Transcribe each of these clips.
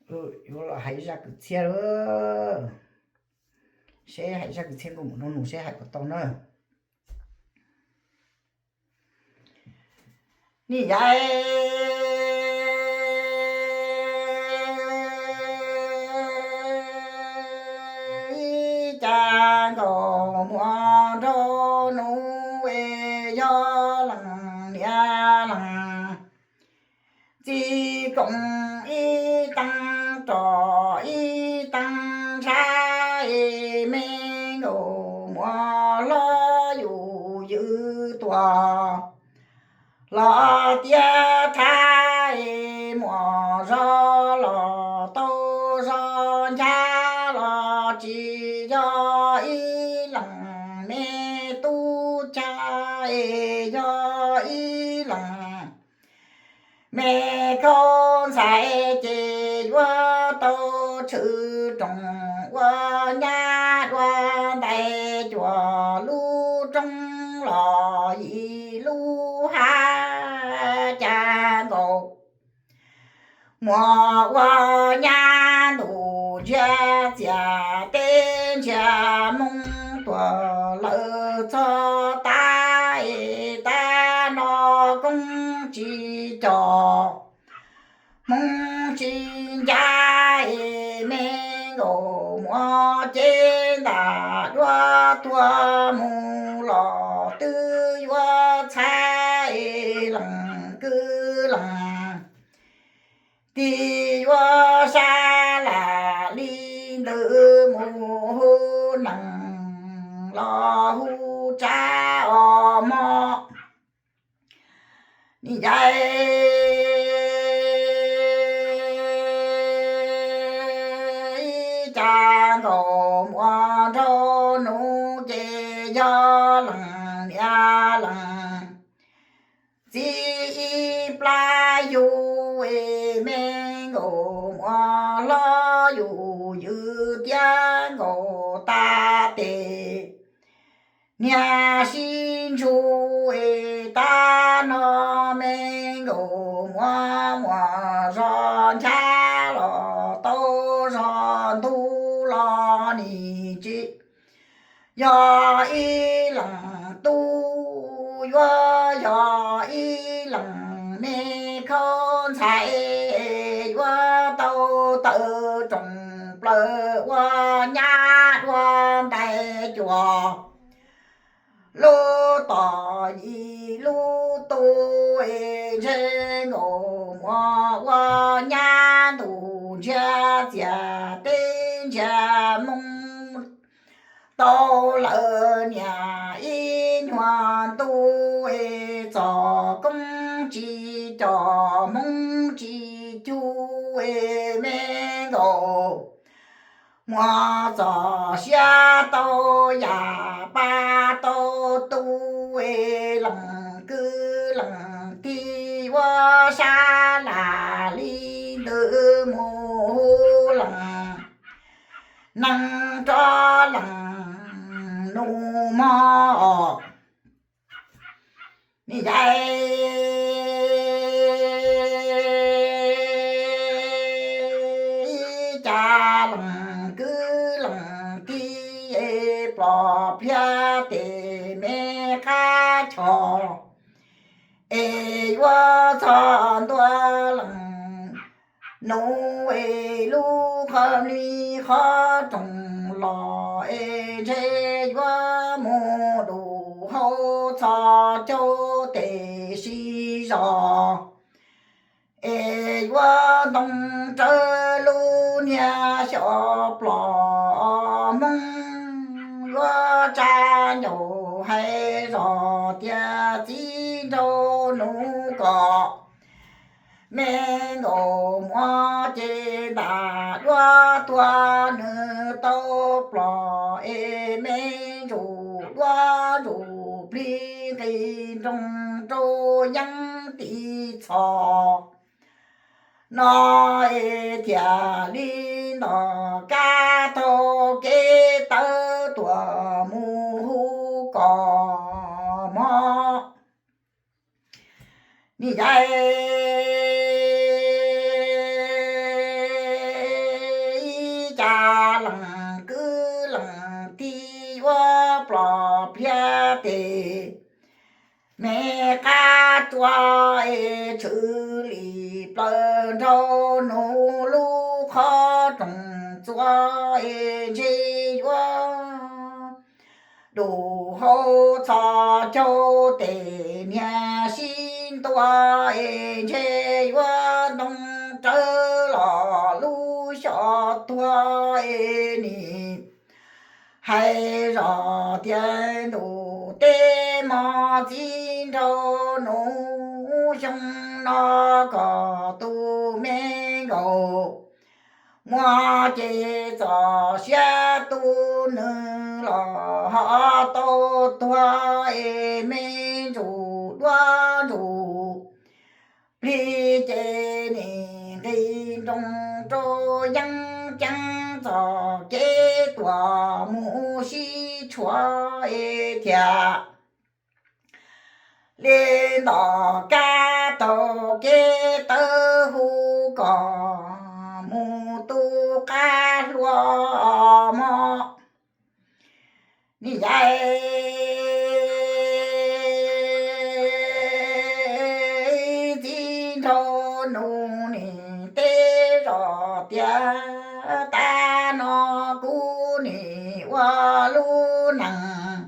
Yuav los hais zaj kwv txhiaj, seb hais zaj kwv txhiaj nkauj muam nraug nus seb hais puas tau na. Nim yaim ib cas nkauj muam nraug nus es yog leej niam leej txiv koom ib teev roj ib teev ntshav es me nkauj muam hlob yus ywm tuag los tiav rhab es muaj zog los tau zog nchab los tsis yog ib leej me tub cag es yog ib leej me khaub ntxhais ces yuav tau tshwm rooj ua nyab dua ntais cuag lub roob los yim lub hav cas nkauj muam ua nyab ntuj ntsiag txias teb ntsiag hmoo tuag lawm txog tas es tab no koob tsis cog hmoov tsis ncaj es me nkauj muam cev ntaj duab tuag mus los twb yuav txhab es leej kwv leej tij yuav sab lam li ntawd mus hu neeg los hu tsav os mog. Nim yaim ib cas nkauj muam nraug nus ces yog leej niam leej txiv ib plab yug es me nkauj muam hlob yus ywm tiav nkaus tas tes niag sib ntsug es tab no me nkauj muam muaj zog nchab los tau zog ntug los nim tsis yog ib leej tub yuav yog ib leej me khaub ntxhais yuav tau tawm rooj plaws ua nyab dua ntais cuag lub tom yim lub tub es ntshe nkauj muam ua nyab ntuj ntsiag txias teb ntsiag hmoo tau lawm niam ib nyuag ntu es txog koob tsis cog hmoov tsis cug es me nkauj muam txog siab tau yam pab tau tu es leej kwv leej tij yuav sab lam li ntawd mus hu leej neeg rov leej nus mog os. Nim yaim ib cas leej kwv leej tij es plom pliag tes me qab choj es yuav txog ntua leej nus es lub qhov li qhov rooj los es ntshe yuav mus dum hau txog caug tes sib zog es yuav ntoo rawv lub niag xyov plom hmoov yuav tsa ncaus hais zog tias txiv nraug nus kom me nkauj muam ces ntaj duab tuag nws tau plom es me ntsuj duab ntsuj plig nqis nroos rau yeeb tiv txhos no es thiaj li nto kab taug kev tawm tuaj mus hu kom mog. Nim yaim lees kwv lees tij yuav plom pliag tes me qab tsua es tshwm lim plaws nraug nus lub qhov rooj txua es ntshe yuav dum hau txhos caug tes niag sib ntua es ntshe yuav ntoo rawv los lub xyos tuag es nim hais zoj tias ntuj teb mog txiv nraug nus, xyoo no kom tus me nkauj muaj ces txoj sia tu nws los ho tau tuag es me ntsuj duab ntsuj plig ces nim nqis nroos rau yeeb ceeb txoj kev tuam mus sib tshuam es thiaj li ntom kab taug kev tawv huv kom mus tu qab hlua mog. Niam yais txiv nraug nus nim teb zoj tias tab no kuv nim ua lub neej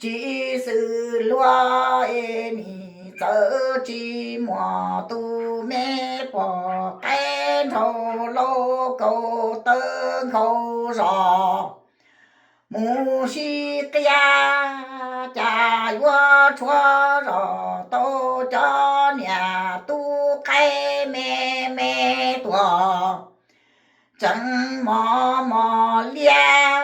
tsis xws luag es nim txawm tsis muaj tus me pog qaib nraug laus kaus tawv nkhaus zos mus sib qia, cas yuav tshuav zoj tau cov niam tub qaib me me tuaj tseev mos mos liab,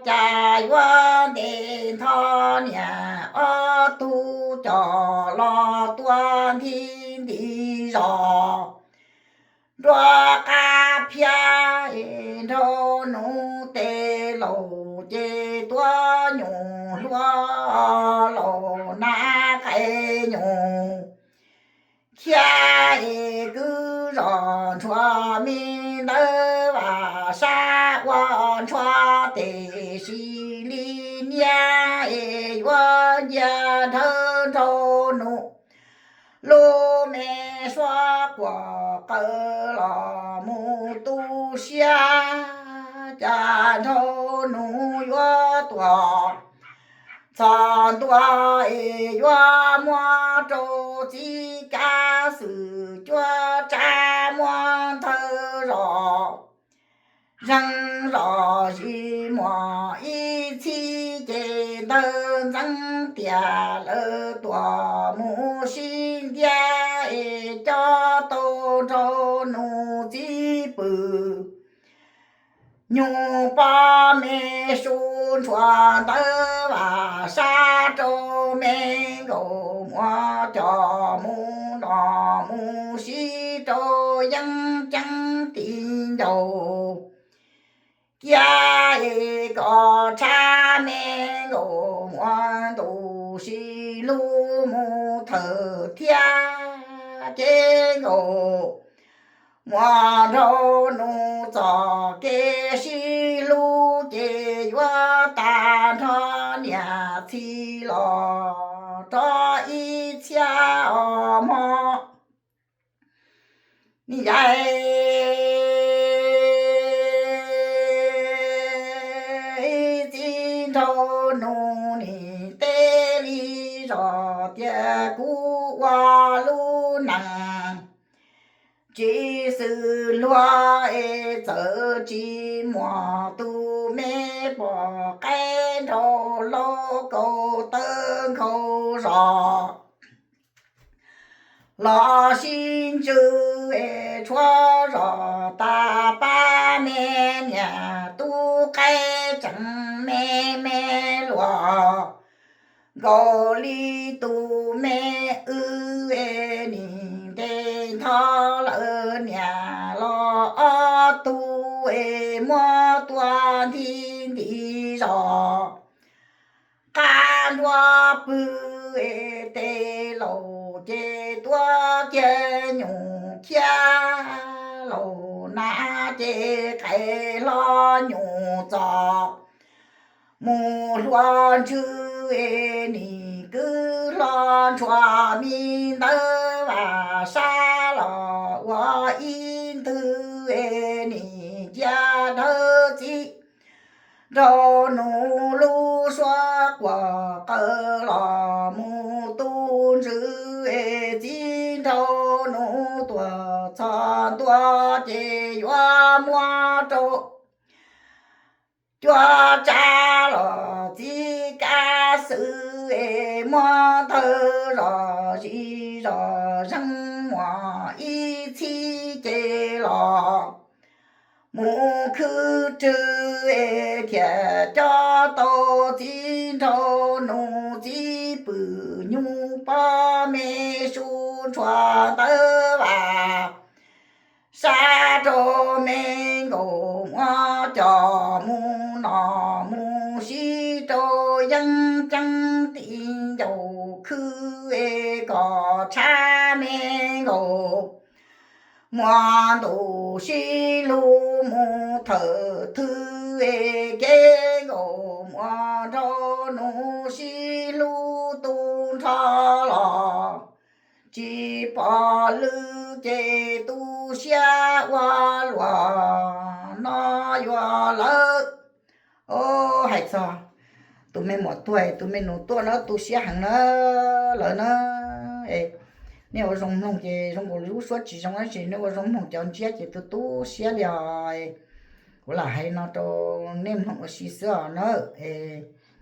cas yuav ntes ntho niam ob tug coj los tua nthi nti zos nruab qab phiab es nraug nus tes laus ces tuav nyuj hlua laus nab qai nyuj khiab es kwv zos ntshua me ntawd vam sab ua ntshua tes sis li niab es yuav ncia dhawv nraug nus lub me suab quas qawv los mus tu siab, cas nraug nus yuav tuag txog ntua es yuav muab rau txiv kab xwm cuab tsab muab nthawv zos zeeg zos zis muaj ib txhij ces ntawd ntxeev tias lawv tuaj mus sib ntiab es cob tau nraug nus txiv pw nyuj pob me su ntshua ntawd vam sab rau me nkaus muab coj mus nom mus sib rau yeeb ceeb ti ncaus kiab es kom tshab me nkaus muab ntuj sib hlub mus thawm thiab kev nkaus muab nraug nus txoj kev sib hlub ces yuav tag nrho niam txiv los rov ib txhiab os mog. Niam yais txiv nraug nus nim teb li zoj tias kuv ua lub neej tsis xws luag es txawm tsis muaj tus me poj qaib nraug laus kaus tawv nkhaus zos los sib ntsws es tshuav zog tas pab me niam tub qaib tseem me me luaj nkaus li tus me wb es nim ntes ntho lawv niam los ob tug es muab tua nthi nti zos qab nruab pwg es tes laus ces tuav kiag nyuj khiab laus nab ces qais hlo nyuj txos mus hlua ntswg es nim kwv hlo ntshua mi ntawd vam sab los ua ib ntwg es nim cia dawb txiv nraug nus lub suab quas qawv los mus tu ntswg es txiv nraug nus tuam txhos ntua ces yuav muab rau cuab tsav los txiv kab xwb es muab thawj zos zis zos zeeg muas ib txhib ces los mus khwb rwg es thiaj cob tau txiv nraug nus txiv pwm nyuj pob me su ntshua ntawd vam sab rau me nkaus muab coj mus nom mus sib rau yeeb ceeb ti ncaus khwb es kom tshab me nkaus muas ntuj sib hlub mus thawm thwv es kev nkaus muas nraug nus sib hlub tu nrho los tsis pom lwm ces tu siab ua luaj no yuav lawm. Hais txog tus me muam tuag tus me nus tuaj na tu siab heev na lawm na. Nej ua zoo mloog ces zoo nkaus lub suab tsis zoo tab sis nej ua zoo mloog cov ntsiab ces tu tu siab li os. Kuv lam hais no rau nej mloog ua si xwb os na.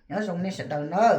Nyob zoo nej sawv daws nawb.